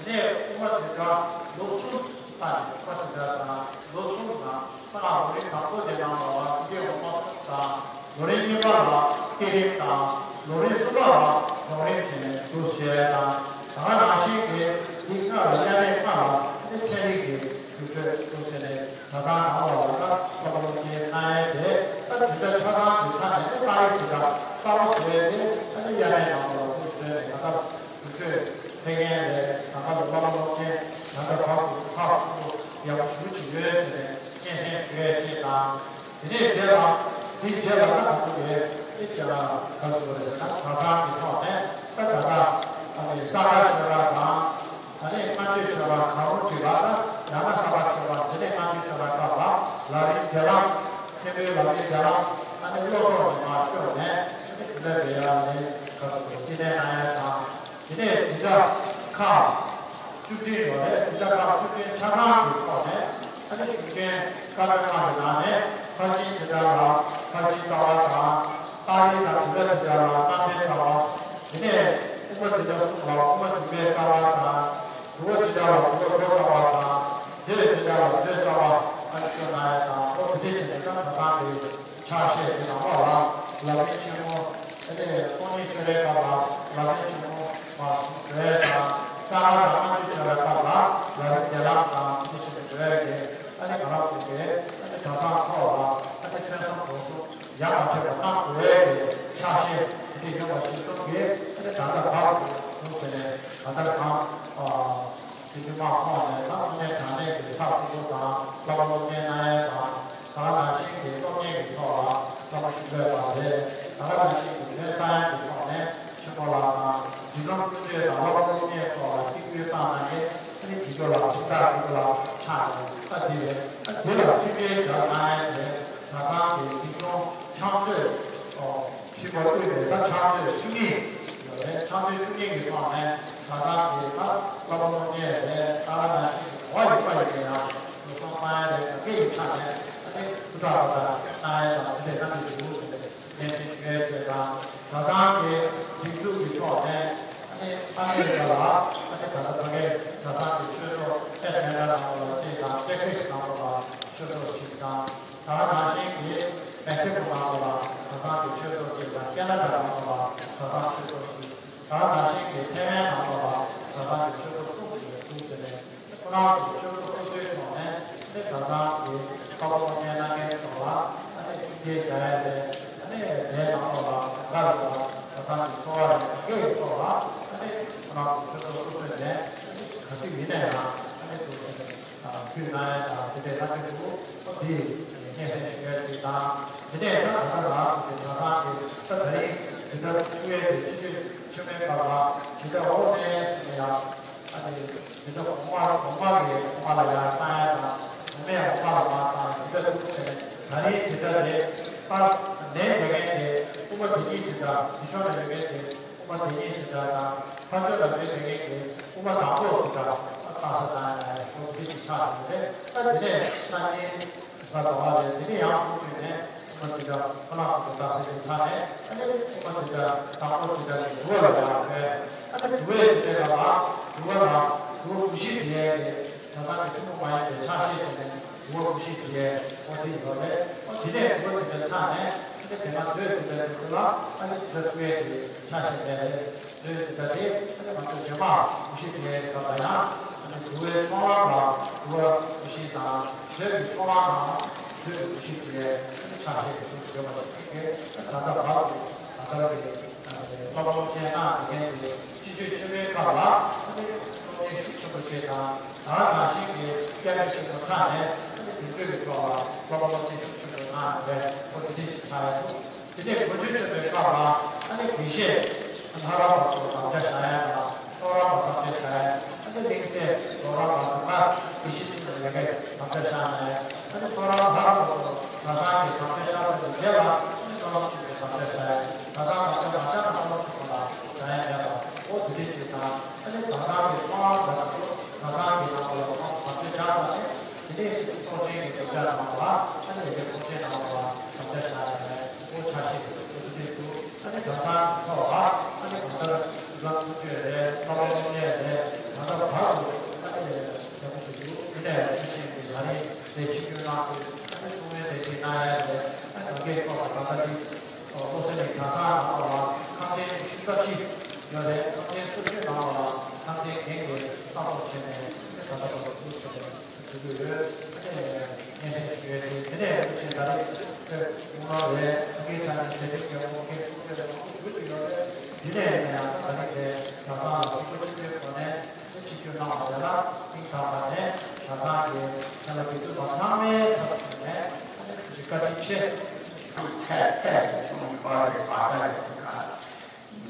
དེ་ནས་དབུ་མ་འཛིན་གྲྭ་ལོ་གསུམ་ལྟ་ནས་དབུ་མ་འཛིན་གྲྭ་དང་ལོ་གསུམ་དང་། ད་ལོ་རིམ་དང་པོ་དེ་ནང་ལ་བ་ཀུན་མཁྱེན་འོག་མ་གསུམ་དང་། ལོ་རིམ་གཉིས་པ་ལ་བསྐྱེད་རིམ་དང་། ལོ་རིམ་གསུམ་པ་ལ་སྦྱོང་རིམ་བྱས་ནས་འདུག་ཞེས་དང་། ད་ག་ནང་བཞིན་གྱི་འདི་སྔ་ལ་དབྱར་གནས་སྔ་ལ་ནི་ཚན་རིག་གི་དུས་ཚོད་འདུག་ཟེར་ནས། གྲྭ་ཚང་ནང་ལ་ཡང་ན་སློབ་སློབ་ཆེན་གནང་ཡས་དེ། ད་དེ་འདྲ་ཆ་ཚང་གི་ཆ་ནས་ཏཱ་རིག་དེ་འདྲ་གསར་པ་བཟོས་ཏེ། ཨ་ནི་དབྱར་གནས་ནང་ལ་འདུག་ཟེར་ནས། ད་ལྟ་དུས་ཚོད་ཕེབས་མཁན་ལས་ད་ག་ལ་སློབ་སློབ་ཆེན་ད་ལྟ་བར་དུ་ཁག་ཁུར་ཡག་པོ་ཞེ་པོ་ཅིག་ཡོད་ཟེར་ནས་སྙན་སེང་ཞུ་ཡས་ཅིག་དང་། དེ་ནས་རྗེས་ལ་དེའི་རྗེས་ལ་ད་ང་ཚོ་གི་ཨེ་ཅེ་ལ་ག་ཟེར་བ་རེད་ཟེར་ན། གྲྭ་ཚང་གི་ཐོག་ནས་ད་ད་ལྟ་ཨ་ནི་ས་ག་ཆོས་གྲྭ་དང་། ཨ་ནི་སྔ་མཆོད་ཆོས་གྲྭ་གང་རུང་ཅིག་ལ། ད་ཡང་ན་ས་ག་ཆོས་གྲྭ་དེ་ནས་སྔ་མཆོད་ཆོས་གྲྭ་སྐབས་ལ་ལམ་རིམ་བརྒྱད་ལམ། མཁན་པོའི་ལམ་རིམ་བརྒྱད་ལམ། ཨ་ནི་བློ་ཐོག་ནས་མར་བསྐྱོར་ནས། ཨ་ནི་དེ་འདྲ་རེད་ཡ་ནི་ག་ཚོད་དུ་ཅི་ནས་གནང་ཡ་དང་། དེ་ནས་འཛིན་གྲྭ་ཁག་བཅུ་བདུན་ཡོད་རེད། འཛིན་གྲྭ་ཁག་བཅུ་བདུན་ཆ་ཚང་གི་ཐོག་ནས། ཨ་ནི་གཞུང་ཆེན་བཀའ་མོལ་ཁང་གི་ནང་ནས་ཕར་ཕྱིན་འཛིན་གྲྭ་ལ་ཕར་ཕྱིན་ལྟ་བ་དང་། ཏཱ་རིག་དང་དུས་འདའ་འཛིན་གྲྭ་ལ་རྣམ་འཕྲུལ་ལྟ་བ། དེ་ནས་དབུ་མ་འཛིན་གྲྭ་གསུམ་ལ་དབུ་མ་འཇུག་པའི་ལྟ་བ་དང་། འདུལ་བ་འཛིན་གྲྭ་ལ་འདུལ་བ་མདོ་ལྟ་བ་དང་། རྗེ་འཛིན་གྲྭ་ལ་མདོའི་ལྟ་བ། ཨ་ནི་སྐྱོན་གནང་ཡ་དང་། ཨོ་དེ་འདྲས་བྱས་ནས་ད་གྲྭ་ཚང་གི་ཕྱག་བཞེས་ཀྱི་ནང་ལོགས་ལ་ལམ་རིམ་ཆེན་མོ། ཨ་ནི་སྟོང་ཉིད་ཆོས་རའི་སྐབས་ལ་ལམ་རིམ་ཆེན་མོ་མར་གསུངས་བྱས་དང་། ས་ག་དང་སྔ་མཆོད་ཆོས་གྲྭའི་སྐབས་ལ་ལམ་རིམ་བརྒྱད་ལམ་དང་། དེ་བཞིན་དུ་འགྲོ་ཡ་གི་ཨ་ནི་ང་རང་ཚོ་གི་ཨ་ནི་གྲྭ་ཚང་ཐོག་ལ་ཨ་ནི་ཐོན་བསམ་སྒྲུབ་གསུམ་ཡང་མ་ཐོན་པ་གནང་དགོས་པའི་ཕྱག་བཞེས་དེ་འདྲས་ཡོད་པ་ཞིག་གསུངས་ཏེ། ཨ་ནི་ད་ལྟ་བར་དུ་གསུངས་ཟེར་ནས། ད་ལྟ་གང་ཨ། དེ་དུས་མ་ཁོང་ནས་ད་དངོས་གནས་དྲང་གནས་ཀྱི་ཚགས་ཚུད་པོ་དང་། སློབ་མ་སློབ་གཉེར་གནང་ཡས་དང་། ད་ག་ནང་བཞིན་གྱི་སློབ་གཉེར་གྱི་ཐོག་ལ་བསམ་བློ་ཞིབ་འཇུག་པ་རེད། ད་ག་ནང་བཞིན་གྱི་ཁྱོན་བསྟན་གྱི་ཐོག་ནས་ཆེན་པོ་ལགས་དང་། འཛིན་སྐྱོང་ཀུན་སྤྱོད་དང་སློབ་མ་སློབ་གཉེར་ཐོག་ལ་གཅིག་གྱུར་བཏང་གནང་མཁན་ཨ་ནི་དགེ་སྐོས་ལགས། ཕྱི་དྲག་དགེ་སྐོས་ལགས་ཆགས་ཡོད། ཨ་དེ་རེད། ཨ་དེ་ལ་མཐུན་འབྲེལ་རྒྱག་གནང་ཡས་དེ་ད་ཐང་གི་འཛིན་སྐྱོང་འཆམ་མཐུན། ཨོ། ཞིག་པ་དབུས་ནས་ད་འཆམ་མཐུན་བཅུ་གཉིས་ཡོད་རེད། འཆམ་མཐུན་བཅུ་གཉིས་ཀྱི་ཐོག་ནས་ད་ལྟ་དེ་ད་སློབ་མ་སློབ་གཉེར་རེད། ད་ག་ནང་བཞིན་གྱི་གོ་བ་ཡོད་པ་ཡིན་ན་ཡང་འགྲོ་སོང་གནང་ཡ་རེད། ང་སྐད་ཡིག་ཆ་ནས་ཨ་ནི་ཐུགས་ཁྲག་པ་དང་གནང་ཡ་དང་དེ་འདྲས་གནང་གི་འདུག་ཟེར་ནས་ནན་ཏན་ཞུ་ཡ་བྱས་དང་། ད་ལྟ་གི་སྒྲིག་འཛུགས་ཀྱི་ཐོག་ནས་ཨ་ནི་ཨ་མི་རི་ཀ་ལ་ཨ་ནི་ད་ལྟ་ཕ་གིའི་ད་ཐང་གི་ཆོས་ཚོགས་ཨེ་ཊ་ལན་ཊ་ནང་ལ་བཅས་དང་ཏེག་སཱས་ནང་ལ་ཆོས་ཚོགས་ཤིག་དང་། ད་ག་ནང་བཞིན་གྱི་མེག་སི་ཀོ་ནང་ལ་ད་ཐང་གི་ཆོས་ཚོགས་ཤིག་དང་། ཁེ་ན་ཌ་ནང་ལ་ད་ཐང་ཆོས་ཚོགས་ཤིག། ད་ག་ནང་བཞིན་གྱི་ཐའེ་ཝན་ནང་ལ་ད་ཐང་གི་ཆོས་ཚོགས་གསུམ་ཞིག་འདུག་ཟེར་ནས། ཁོ་རང་ཚོ་ཆོས་ཚོགས་སོ་སོའི་ཐོག་ནས་ཨ་ནི་ད་ཐང་གི་ལྟ་བ་སློབ་གཉེར་གནང་མཁན་ཚོ་ལ་ཨ་ནི་མཐུན་འབྲེལ་རྒྱག་ཡ་རེད། ཨ་ནི་དེའི་ནང་ལོགས་ལ་ག་རེ་ལ་ད་ཐང་གི་འཚོ་བ་རེད། དེའི་ཐོག་ལ་ཨ་ནི་ཁོ་རང་ཚོ་ཆོས་ཚོགས་སོ་སོ་ནས་ཨ་ནི་ག་དུས་ཡིན་ན་ཡང་ཨ་ནི་ཚོ་ཕུལ་གནང་ཡ་དང་དེ་འདྲའི་ལྷ་ཆོས་འདུག་ཨོ་དེ་སྙན་སེང་ཞུ་ཡ་ཅིག་དང་། དེ་ནས་ད་ད་ལྟ་ང་ཚོ་གི་ད་ཐང་གི་ད་ད་རིང་དེ་ལྟར་ཐུག་ཡས་དེ་ཕྱི་ཚེས་བཅུ་མའི་སྐབས་ལ་དེ་ལྟར་འོ་ནས་ཡང་ཨ་ནི་དེ་ཚོ་གོང་མ་གོང་མ་གི་གོང་མ་ལ་ཡང་བཏང་ཡ་དང་། གོང་མའི་གོང་མ་ལ་མར་བཏང་ཡ་དེ་འདྲ་ཐུག་ནས་ད་རིང་དེ་ལྟར་རེད། ད་ནས་དེ་ངས་དེ་དབུ་མ་དེ་ཉིད་དེ་འདྲ་དེ་ཕྱོགས་ནས་ཡོད་མཁན་དེ། དབུ་མ་དེ་ཉིད་ཞེས་བྱ་དང་། ཕར་ཕྱོགས་ལ་མེད་པའི་ངེས་ཀྱི་དབུ་མ་དང་པོ་ཞེས་བྱ་བ་རྟགས་སུ་བཏང་ཡང་ཡང་ཞོག་འདི་ཞིག་ཆགས་ཡོད་རེད། ད་དེ་ནས་སང་ཉིན་གཟའ་ཟླ་བ་རེད། དེ་ནས་ཡང་ཁོང་ཚོས་ནས་དབུ་མ་དེ་འདྲ་ཁོ་ན་ཁོ་ཚོ་རྟགས་སུ་ཆགས་ནས། ཨ་ནི་དབུ་མ་དེ་འདྲ་དང་པོ་དེ་འདྲ་ཞིག་འགྲོ་བ་ལ་ཡང་ཕེབས། ཨ་ནི་འགྲོ་བའི་དེ་འདྲ་ལ་འགྲོ་བ་ལ་འགྲོ་བ་དགུ་བཞི་དེ་ཡས་ཏེ། ད་ལྟ་གི་ཐུན་མོང་མ་ཡིན་པའི་ཆ་ཤས་ཀྱི་ནས་འགྲོ་བ་དགུ་བཞི་དེ་ཡས་འོ་དེ་ཡོད་རེད། འོ་དེ་ནས་འགྲོ་བ་དེ་འདྲ་ཆགས་ནས་ཨ་ནི་དེ་སྔ་མཛོད་དེ་འདྲ་དེ་ཚོ་ལ་ཨ་ནི་དེ་འདྲ་ཐུག་ཡས་དེ་ཆ་ཤས་མེད་རེད། མཛོད་དེ་འདྲ་དེ་ཨ་ནི་ང་ཚོ་རྗེས་མ་དགུ་བཞི་དེ་ཡས་སྐབས་ལ་ཡང་ཨ་ནི་འགྲོ་བའི་ཚོགས་ལམ་ལ་འགྲོ་བ་དགུ་བཞི་དང་། མཛོད་ཀྱི་ཚོགས་ལམ་ལ་མཛོད་དགུ་བཞི་དེ་ཡས་ཨ་ནི་ཆ་ཤས་དེ་ཚོ་ཡོད་པ་ཞིག་གིས་ད་ལྟ་བར་དུ་ད་ལྟ་གི་སློབ་སློབ་ཆེན་གནང་བསྡད་མཁན་གྱི་སྤྱི་སྤྱོད་ཆེན་མོའི་སྐབས་ལ་ཨ་ནི་སློབ་གཉེར་ཤུགས་ཆེན་པོ་བྱས་དང་། ད་ག་ནང་བཞིན་གྱི་སྐད་ཆ་ཆེན་པོ་ཁྲ་ནས་ཨ་ནི་དེང་དུས་ཀྱི་ཐོག་ལ་སློབ་སློབ་ཆེན་ཤུགས་ཆེན་པོ་གནང་ཡོད་པས་ཁོ་དེ་འདྲ་ཞིག་ཆགས་ཡོད་འདུག་དེ་ནས་དགུ་བཅུ་ཐོན་པའི་སྐབས་ལ་ཨ་ནི་དགེ་བཤེས་ལྷ་རམས་པ་ཚོ་དམ་བཅའ་བཞག་ཡ་དང་། ཚོགས་རམས་པ་དམ་བཅའ་བཞག་ཡ། ཨ་ནི་གླིང་ཚའི་ལོ་རམས་པ་དང་དགེ་བཤེས་ཚོ་ལས་ཀའི་དམ་བཅའ་བཞག་ནས། ཨ་ནི་ཚོགས་རམས་ལྷ་རམས་པ་ཚོ་ད་ཐང་གི་དམ་བཅའ་བཞག་པ་དང་འབྲེལ་ལ་ཨ་ནི་ཚོགས་རམས་ཆེན་པོའི་དམ་བཅའ་བཞག་ཡ། ད་ཐང་དམ་བཅའ་མ་བཞག་ན་ཚོགས་རམས་ཆེན་པོ་ལ་བཞག་ཡ་མེད་པ། འོ་དེ་འདྲ་ཞིག་དང་། ཨ་ནི་ད་ཐང་གི་ཚོགས་རམས་པ་ཚོ་ད་ཐང་གི་ནང་ལ་ཚོགས་རམས་དམ་བཅའ་བཞག་པ་ནི། དེ་ནས་ཚོགས་ཆེན་གྱི་གྲུབ་ཆ་ནང་ལ་ཨ་ནི་ལས་ཀའི་ཚོགས་ཆེན་ནང་ལ་དམ་བཅའ་བཞག་ཡོད་པས་འོ་ཆ་ཤས་ཀྱི་ཚོགས་ཆེན་དུ་ཨ་ནི་ད་ལྟ་ཐོག་ལ་ཨ་ནི་གང་ལྟར་སྤྱི་ཚོགས་ཐུབ་རྒྱུ་རེད། ལྟ་བ་ཐུབ་རྒྱུ་རེད། ད་ལྟ་བར་དུ་ཨ་ནི་ལས་ཀ་བྱེད་རྒྱུ། དེ་ནས་ཚོགས་ཆེན་གྱི་ད་རེས་ལས་ཆིབས་བསྒྱུར་གནང་དུས་ཨ་ནི་ཐུགས་སྨོན་བདེ་སྐྱིད་གནང་ཡ་རེད། ཨ་ནི་གང་གའི་ཐོག་ལ་ད་ལྟ་འདི་བློ་གསལ་གླིང་གྲྭ་ཚང་ནང་ལ་ཁང་ཆེན་བཞི་ཀ་གཅིག་ཡོད་རེད། ཁང་ཆེན་སོ་བཞི་ནང་ལ་ཁང་ཆེན་རྒན་གྱིས་གསར་གཏོད་བྱས་ནས་ཨ་ནི་ད་ལྟ་བར་དུ་ཐུགས་སྨོན་བྱེད་ཀྱི་ཡོད། ཨ་ནི་སྙན་སེང་ཞུ་ཡས་དེ། དེ་ནས་ཐུགས་རྗེ་ཆེ། ད་རེས་ཁོང་རང་ལས་ཐུགས་ཀྱི་ཆ་ནས་ཞལ་འདེབས་ཀྱི་འོ་མཁན་ཐུགས་རྗེ་ཆེ་མང་པོ་ཞུ་གི་ཡོད་རེད། དེ་ནས་ཡིན་ན་ཡང་ད་རེས་དེ་གྲྭ་ཚང་ལ་གཟིགས་སྐོར་ཆེན་པོའི་སྒོ་ནས་ཆིབས་བསྒྱུར་གནང་བ་དེ་ལ་སྙིང་ཐག་པ་ནས་གྲྭ་ཚང་གི་ཁྱེད་ལ་དགེ་ཕྲུག་པ་ཚང་མའི་ཚབ་ཞུས་ནས་ཨ་ནི་ཐུགས་རྗེ་བཀའ་དྲིན་ཆེ། ཚད་ཚད་ཀྱི་ཆུང་བ་རེད། བ་ས་རེད།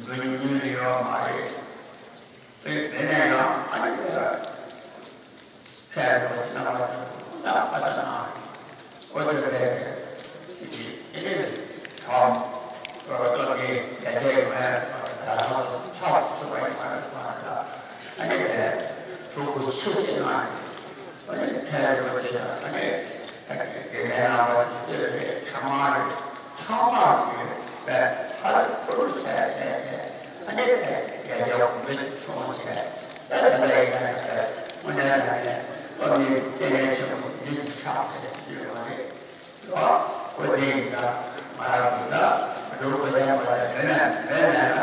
འདུ་ཉུང་ཉུང་ཡོད་མ་རེད། དེ་དེ་ནས་ཡང་ཨ་ནི་ཁྱེད་ཁྱེད་རང་གི་རྣམ་པ་དེ་ད་ཨ་ད་ན་ཨོ་ཅོ་རེད། དེ་དེ་དེ་ཁྲོམ་ཨོ་ཏོ་གི་ཡ་གྱལ་མེད་ད་རང་ཚོ་ཆགས་སུ་བ་ཡི་མ་རེད་མ་རེད། ཨ་ནི་དེ་ཕྲུ་གུ་ཆུ་སྲིན་མ་རེད། ཨ་ནི་ཁྱེད་རང་གི་ཨ་ནི་དེ་ནས་རྣམ་པ་དེ་རེད། ཚང་མ་རེད། ཚང་མ་གིས་པའི་ཧ་ལས་པོ་རུ་བྱས་བྱས་བྱས། ཨ་ནི་པའི་ཡ་རྒྱལ་བོ་མི་ཆུང་བྱས། ད་དེ་འདྲ་ཡིན་ན་པའི་དངོས་གནས་དྲང་གནས་སློབ་གཉེར་གྱི་རྐྱེན་ངན་ཆེན་པོ་འདི་ཞིག་ཆགས་བྱས་ཡོད་མ་རེད། ལོ་བོ་དེ་ཡིན་ན་མ་རབས་ཡིན་ན་འགྲོ་བོ་དེ་མ་རབས་ཡོད་ན་མེད་ན་ཡང་།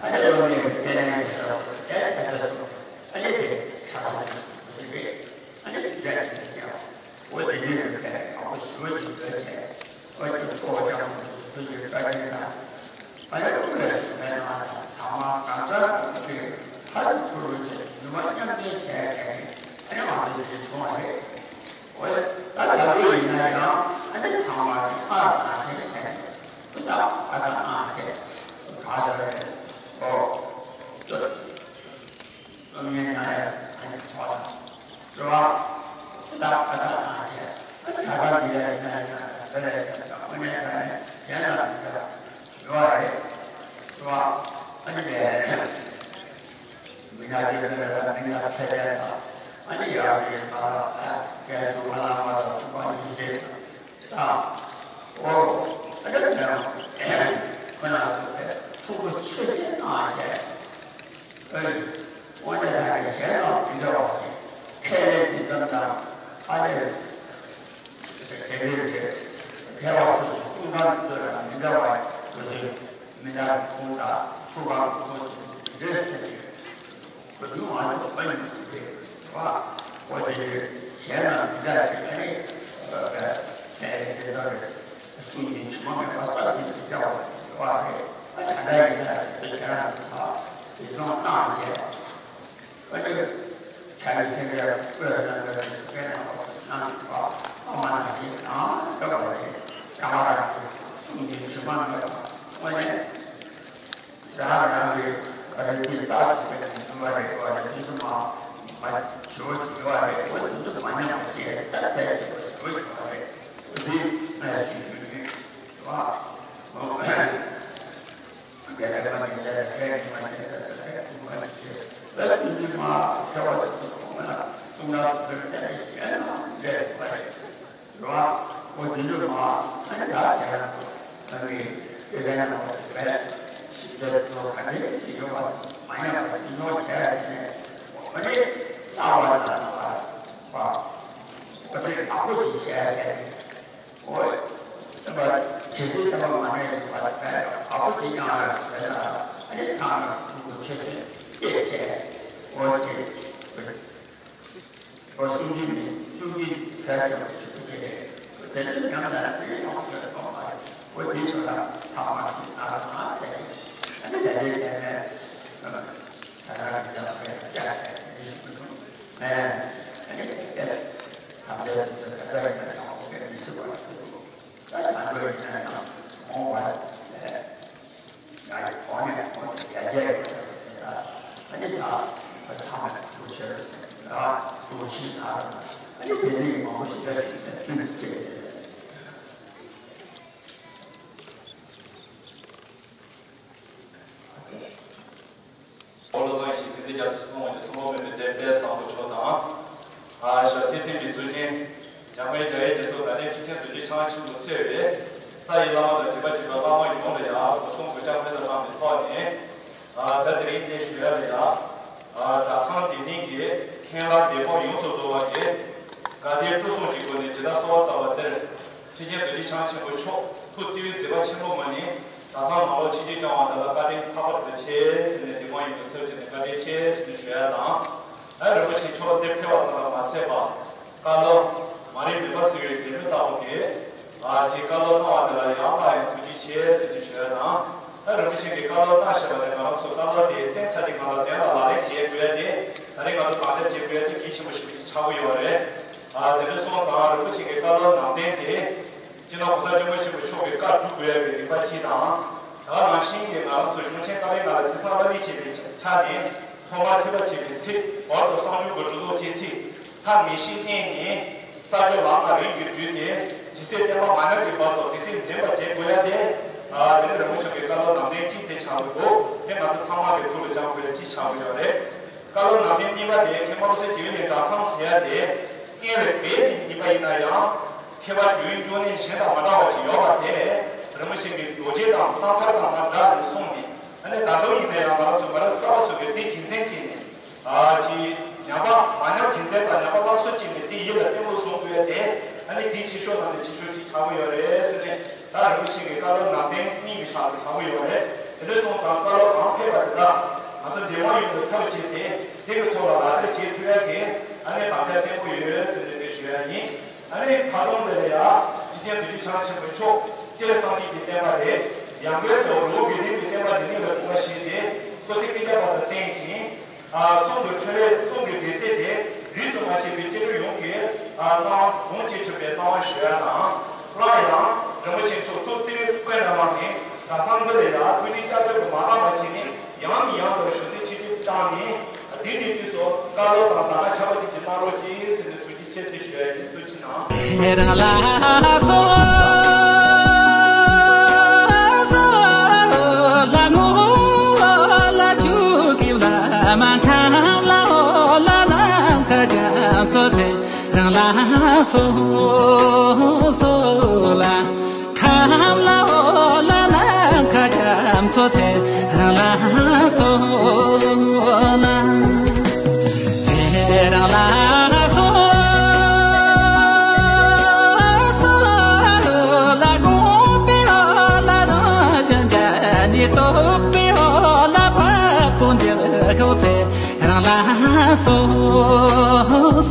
ཨ་ནི་སློབ་གཉེར་གྱི་རྐྱེན་ངན་ཆེན་པོ་དེ་ཐེ་ཚོམ་སོང་། ཨ་ནི་དེ་ཆགས་བྱས་ཡོད་རེད། ཨ་ནི་དེ་འདྲ་ཡིན་ན་ཡང་། འོ་དེ་ནས་རིག་པའི་ངོ་བོ་ཞུ་བ་ཞིག་ཡོད་ཅེས། འོ་དེ་ཕོ་བྱང་བུ་ཞིག་ཡོད་པ་ཡིན་ན། ཨ་ནི་ཀུན་ལས་གཞན་པའི་ནང་དང་ཐ་མ་གང་ཟག་གི་ཧ་ལས་ཐུ་རུ་ཅེས་ནུས་པ་མཉམ་འདོན་བྱས་ཏེ། ཡང་ཨ་ནི་ཚང་མ་གི་ཨ་ན་ཞེས་བྱས་ནས་ཨུ་ད་ཨ་ད་ཨ་ཅེ་ག་ཟེར་རེད། ཨོ་ཅོ། སློབ་གཉེར་གནང་ཡ་ཨ་ནི་ཚོགས་དང་། རེད་བ། ཨུ་ད་ཨ་ད་ཨ་ཅེ་ཨ་ནི་ད་ག་འདི་ལ་ཡིན་ན་ཡིན་ན་དེ་ལ་ཡིན་ན་དངོས་གནས་དྲང་གནས་གཞན་ལ་མི་འདྲ་བ་ཡོད་རེད། རེད་བ། ཨ་ནི་ལས། མི་ཉག་གི་མི་ལ་མི་ཉག་ཚད་ལྡན་དང་། ཨ་ནི་ཡག་གི་ཨ་རྒན་དུ་བ་ལ་མ་དང་ཐུག་པ་ཡིན་ཞེས་དང་། ཨོ། ཨ་ནི་ལས་ཁོ་ན་ཐུག་པའི་ཐུགས་ཁུར་ཆེ་ཆེ་གནང་བྱས། ཨ་ནི་དངོས་གནས་ད་གི་གཞན་དང་མི་འདྲ་བ་ཞིག་ཁས་ལེན་གྱི་གཏམ་དང་ཨ་ནི། དེ་འདྲའི་ཚེ་མཁས་པ་སོ་སོའི་གསུང་སྟངས་ཀྱི་ཐོག་ལ་མི་འདྲ་བ་ཡོད་ཚུལ་མི་འདྲ་བའི་ཁུངས་དང་ཚུལ་གང་གི་ཁུངས་སུ་འདྲེས་ཏེ་གོ་རྒྱུ་མ་གཏོགས་མ་ཡིན་པ་རེད་བ། འོ་དེ་གཞན་དང་མི་འདྲ་ཞིག་ཨ་ནི་ཁས་ལེན་དེ་ལྟར་གསུང་གི་ཉི་མ་མེད་པ་ལྟར་གྱི་འདི་འདྲ་བ་རེད་བ། རེད་ད་ལྟ་ཡིན་ན་དེ་ཁྱེད་རང་གི་ཁ་བདེ་སྐྱོང་གནང་བྱས། ཨ་ནི་ཁྱེད་ཀྱི་ཐེག་པའི་དཔེ་ལ་ལྟ་བའི་དཔེ་ནང་ལོགས་སུ་གནང་གི་བ། ཨ་མ་ན་ཞིག་ནང་སྐབས་ལ་རེད། ཀྲང་ཨ་རང་གི་གསུང་གི་དྲི་མ་མེད་པ་དངོས་གནས་རང་རང་གི་རིགས་ཀྱི་རྟགས་ཀྱི་དཔེ་ནས་མཐུན་པ་རེད་བ། རེད་དེ་ཚོ་མ་མ་ཞུ་བ་ཞིག་ཡོད་རེད། འོ་དེ་ཚོ་མ་ཉམས་པ་ཞིག་རེད། ད་ཐེག་ཅིག་པ་ཞུ་བ་ཞིག་ཡོད་རེད། འོ་དེ་ང་ཡང་ཞུ་རྒྱུ་ཡིན་བ། དེ་ལས་མ་ཉེས་ལས་ལས་ལས་མ་ཉེས་ལས་ལས་ལས་མ་ཉེས་ལས་ལས་མ་ཉེས་ལས་ཀུན་གྱིས་མ་ཁྱབ་པ་དེ་ཚོ་ཁོང་ལ་གསུང་རབ་དེ་ཚོ་གཞན་ལ་གཞན་ལ་འདྲེས་པ་རེད། རེད་བ། འོ་དེ་ཚོ་མ་ཨ་ནི་ད་དེ་ལ་ཚོ་ཨ་ནི་དེ་ལས་ན་བ་དེ་བས་ཞིབ་ཆ་ཚོ་ག་འདྲས་ཞིག་ཡོད་པ་མ་ཉམས་པ་དེ་ཉོ་བྱས་ནས་ཨ་ནི་ལྟ་བ་ལ་ན་བ་བ་ཨ་ནི་དག་པོ་ཞིག་བྱས་ནས། འོ། ད་ཇི་སྲིད་ཐ་མ་མ་གནས་པ་ལ་བས་ཨ་ཁུ་དེ་ཀྱང་ལ་ཟེར་ན་ཨ་ནི་ཚང་མ་ཐུགས་ཁུར་ཆེ་ཆེ་སྐྱེད་བྱས། འོ་དེ། འོ་གསུང་གི་མི་གསུང་གི་ཕལ་ཆེར་ཞུ་རྒྱུ་དེ་རེད། དེ་ཚོ་ཉམས་ལ་དེ་ཡོང་གི་གཏོང་བ་རེད། འོ་དེ་ཚོ་ལ་ཚང་མ་ཞིག་ཨ་མ་ཟེར། ཨ་ནི་དེ་རེད་དེ་རེད། ད་ང་གི་ལག་པས་བཅག་བྱས་ནས་ཞུ་གི་འདུག་ཨེ། ཨ་ནི་དེ་ག་འདྲ་ཡིན་ན་ཡང་ཁོ་གིས་མི་སྲིད་པ་ཞུ་འདུག་ད་ག་འདྲ་ཡིན་ན་ཡང་མོ་བ་ལས་ང་ཡི་གོང་ནས་གོང་དུ་ཡར་རྒྱས་ཡོང་བ་རེད། ཨ་ནི་ད་ཚང་མས་ཐུགས་ཆེར་ཐུགས་ཆེ་ན་ཨ་ནི་དེ་ནས་མང་པོ་ཞིག་ལ་ཞུ་ནས་ཐུགས་རྗེ་ཆེ། བློ་བཟང་ཡེ་ཤེས་དགེ་འདུན་རྒྱ་མཚོ་གསུང་བ་ཀྱི་ཚོགས་མེད་པའི་དེབ་དཔལ་བཟང་པོ་མཆོག་དང་། ཨ་ཞབས་སེ་ཐིམ་པའི་གཙུག་རྒྱན། འཇམ་དཔལ་རྒྱ་ཡེ་རྒྱ་མཚོ་དང་ནི་ཁྲི་ཆེན་རྡོ་རྗེ་འཆང་ཆེན་པོ་གཙོས་པའི་ས་ཡི་བླ་མ་དང་བྱེ་བ་བྱེ་བའི་བླ་མ་ཡོངས་ལ་ཡང་སྒོ་གསུམ་གུས་ཕྱག་སྨོན་ལམ་གནང་བའི་ཐོག་ནས། ཨ་ད་དེ་རིང་འདི་ཞུ་ཡ་ལ་ཡང་། ཨ་གྲྭ་ཚང་འདི་ནིང་གི་མཁན་བླ་སྡེ་དཔོན་ཡོངས་སུ་རྫོགས་པ་གིས་དགའ་ལྡན་སྤྲོ་གསུམ་གྱི་སྒོ་ནས་ཇི་ལྟར་གསོལ་བ་བཏབ་པ་དེར། ཁྲི་ཆེན་རྡོ་རྗེ་འཆང་ཆེན་པོ་མཆོག་ཐུགས་བརྩེ་བའི་མཛད་པ་ཆེན་པོ་མ་ནི་གྲྭ་ཚང་ནང་ལོགས་ཆིབས་བསྒྱུར་བསྐྱངས་པ་དེ་ལ་བཀའ་དྲིན་ལྷག་པར་དུ་ཆེ་ཟེར་ནས་འདི་མ་ཡིན་པའི་ཚབ་བྱས་ནས་བཀའ་དྲིན་ཆེ་ཟེར་ནས་ཞུ་ཡ་དང་། ཨ་རིན་པོ་ཆེ་མཆོག་འདིར་ཕེབས་པ་ཙམ་ལ་མ་ཟད་པ། བཀའ་སློབ་མ་རིག་མུན་པ་སེལ་བའི་སྒྱེ་མོ་ལྟ་བུ་གིས་ཨ་ཅེས་བཀའ་སློབ་གནང་བ་དེ་ལ་ཡང་སླར་ཡང་ཐུགས་རྗེ་ཆེ་ཟེར་ནས་ཞུ་ཡ་དང་། ཨ་རིན་པོ་ཆེ་གིས་བཀའ་སློབ་གནང་བཞིན་པ་དེ་ང་རང་ཚོ་བཀའ་སློབ་དེ་གསན་ཚར་དུས་སྒང་ལ་གཏན་ལ་ལག་ལེན་བྱེད་དགོས་ཡ་དེ་ད་རེས་ང་ཚོ་དམ་བཅའ་བྱེད་དགོས་ཡ་དེ་གལ་ཆེན་པོ་ཞིག་ཆགས་ཀྱི་ཡོད་རེད། ཨ་དེ་འདྲ་སོང་ཙང་རིན་པོ་ཆེ་གི་བཀའ་སློབ་ནང་བསྟན་དེ། སྤྱི་ནོར་༸གོང་ས་༸སྐྱབས་མགོན་ཆེན་པོ་མཆོག་གི་བཀའ་སྒྲུབ་དགོས་ཡ་གི་རིམ་པ་གཅིག་དང་། ད་ག་ནང་བཞིན་གྱི་ང་རང་ཚོ་གཞུང་ཆེན་ཏཱ་ལའི་ནང་ལ་དེང་སང་བླ་མེད་བྱས་པའི་ཆ་ནས་ཐོག་མར་ཐེག་པ་ཆེན་པོའི་ཚིག་བར་དུ་གསང་སྦྱོར་གྱི་སྒྲོ་འདོགས་བཅད་ཚིག་ཐ་མི་ཤེས་གནས་ནས་ས་སྐྱོ་ལམ་ལྔ་རིམ་གྱིས་བསྡུས་ཏེ་ཇི་སྲིད་བསྟན་པ་མ་ཉམས་ཀྱི་བར་དུ་དེ་སྲིད་འཛིན་པར་བྱེད་དགོས་ཡ་དེ། ཨ་དེ་ནི་རིན་པོ་ཆེ་གི་བཀའ་སློབ་ནང་བསྟན་གཅིག་དེ་ཆགས་ཀྱི་འདུག་དེ་ང་ཚོ་ཚང་མ་གི་ཐུགས་ལ་བཅངས་དགོས་ཡ་གཅིག་ཆགས་ཀྱི་ཡོད་རེད། བཀའ་སློབ་ནང་བསྟན་གཉིས་པ་དེ་མཁན་པོ་བློ་གསལ་འཇམ་དབྱངས་ཀྱི་གྲྭ་ཚང་ཟེར་ཡ་དེ་སྔོན་ལ་བོད་ནས་རྙེད་པ་ཡིན་ན་ཡང་མཁས་པ་བྱོན་འབྱུང་གནས་གཞན་དང་མ་འདྲ་བ་ཅིག་ཡོད་པ་དེ་རིན་པོ་ཆེ་གི་མདོ་རྒྱུད་དང་རྣམ་ཐར་དང་མ་འདྲ་ནས་གསུངས་ནས། ཨ་ནི་ད་དུང་ཡིན་ན་ཡང་ང་རང་ཚོ་མི་རབས་གསར་པ་ཚོ་གིས་དེ་རྒྱུ་མཚན་བྱས་ནས་ཨ་ཅིག་ཉམས་པ་མ་ཉམས་རྒྱུ་མཚན་དང་ཉམས་པ་སླར་གསོ་བྱས་ནས་དེ་ཡིད་ལ་བརྟན་པོ་བཟུང་དགོས་ཡ་དེ་ཨ་ནི་དེའི་ཕྱི་ཤོག་ནང་ནས་ཕྱི་ཤོག་ཅིག་ཆགས་ཀྱི་ཡོད་རེད་ཟེར་ནས། ད་རིན་པོ་ཆེ་གི་བཀའ་སློབ་ནང་བསྟན་གཉིས་ཀྱི་ཕྱག་ཏུ་བཞག་གི་ཡོད་རེད། དེ་འདྲ་སོང་ཙང་བཀའ་སློབ་གང་ཕེབས་པ་དེ་དག་ང་ཚོ་འདེམས་དབང་ཡོད་པའི་ཚབ་བྱས་ཏེ་དེ་གི་ཐོག་ལ་ལག་བསྟར་བྱེད་ཐུབ་ཡ་དེ་ཨ་ནི་དམ་བཅའ་བརྟན་པོ་ཡོད་ཟེར་ནས་དེ་ཞུ་ཡ་ཡིན། ཨ་ནི་ཁ་སང་དེ་ལ་ཡ་ཁྲི་ཆེན་རྡོ་རྗེ་འཆང་ཆེན་པོ་མཆོག་སྤྱིར་སངས་རྒྱས་ཀྱི་བསྟན་པ་རེད། ཡང་སྒོས་དུ་རི་བོ་དགེ་ལྡན་པའི་བསྟན་པ་འདི་ཉིད་ལ་ཐུགས་ཀ་བཞེས་ཏེ་སྐུ་ཚེ་ཀུན་ཁྱབ་པ་དང་བརྟན་ཞིང་། ཨ་གསུང་གི་འཕྲིན་ལས་གསུང་གི་བདེ་ཚིག་དེ་ རིས་སུ་མ་ཆད་པའི་སྐྱེ་འགྲོ་ཡོངས་ཀྱི་ལྟ་བ་ལོངས་སྤྱོད་ཆོག་པའི་ལྟ་བ་ཞུ་ཡ་དང་། སླར་ཡང་རིན་པོ་ཆེ་མཆོག་ཐུགས་བརྩེ་བའི་སྐུ་ཡི་རྣམ་པ་ནས་གྲྭ་ཚང་འདི་ལ་ཡང་སྐུ་ཚེ་ལྕགས་ཀྱུ་གི་མ་རངས་པ་བྱས་ནས་ཡང་ནས་ཡང་དུ་ཞུ་ཚིག་ཆེ་བསྐྱེད་བཏང་ནས། དེ་ནས་དུས་སུ་བཀའ་སློབ་དང་ལམ་ཁ་ཆགས་པ་ཅིག་གནང་རོགས་གྱིས་ཟེར་ནས་ཐུགས་རྗེ་ཆེ་ཞུ་ཡ་ཡིན། ཐུགས་རྗེ་གནང་། དེ་རང་ལ་སོགས་ལ་ངོ་ལ་བཅུག་གི་བླ་མ་ཁམས་ལ་འོ་ལ་ནམ་མཁའ་རྒྱ་མཚོ་ཚེ་རང་ལ་སོགས་སོགས་ལ། ཁམས་ལ་འོ་ལ་ནམ་མཁའ་རྒྱ་མཚོ་ཚེ་རང་ལ་སོགས་ལ། ཚེ་རང་ལ་སོགས་སོགས་ལ། དགོངས་པའི་འོ་ལ་རང་བཞིན་གྱི་ནི། རྟོགས་པའི་འོ་ལ་བ་སྤུ་འདི་ཁོ་ཚེ་རང་ལ་སོགས་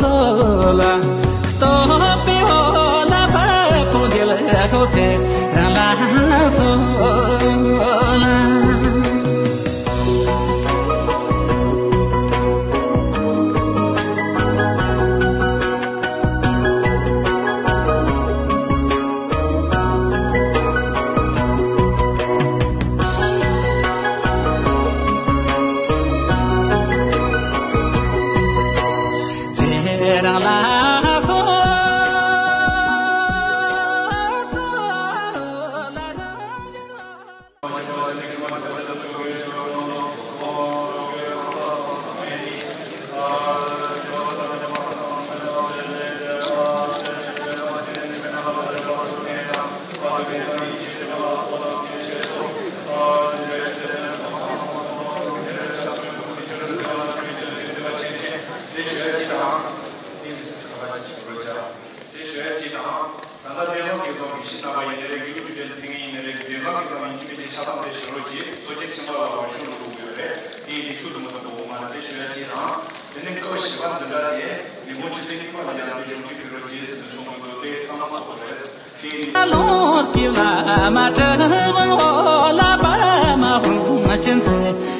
སོགས་ལ། རྟོགས་པའི་འོ་ལ་བ་སྤུ་འདི་ཁོ་ཚེ་རང་ལ་སོགས་ལ། ཚེ་རང་ལ་སོགས་སོགས་ལ། དེ་ཞུ་ཡ་གཅིག་དང་། ད་ལྟ་བསྟན་འཛིན་སྐལ་བཟང་དགེ་བཤེས་རྣམ་པ་ཡིན་ནའི་རེད། དགེ་ལུགས་ཆོས་ལྡན་ཕན་ཡིན་ནའི་རེད། བསྟན་འཛིན་སྐལ་བཟང་ཡིན་གཅིག་མིན་གཅིག་ཆ་ཚང་དེ་ཞུ་རོགས་གྱིས། གཙོ་ཆེན་ཁྱིམ་པ་ལ་འོས་ཤོག་འདུག་དགོས་རེད། དེ་ཡིན་དུས་ཆུ་དུ་མ་དུ་འདུག་མ་རེད། དེ་ཞུ་ཡ་གཅིག་དང་། དེ་ནས་སྐབས་བཞི་པ་འཛིན་གྲྭ་དེ་མི་འབོར་ཆུ་ཚོད་གཉིས་པ་ལ་ཡང་དེ་གཞུང་འཁྱོངས་ཕུལ་རོགས་གྱིས་ཟེར་ནས་གསུང་གི་འདུག་དེ་ཚང་མ་ཚོགས་པ་རེད། དེ་ཡིན། ལོར་གྱི་བླ་མ་གྲུབ་དབང་འོ་ལ་པདྨ་དབང་ཆེན་ཚེ།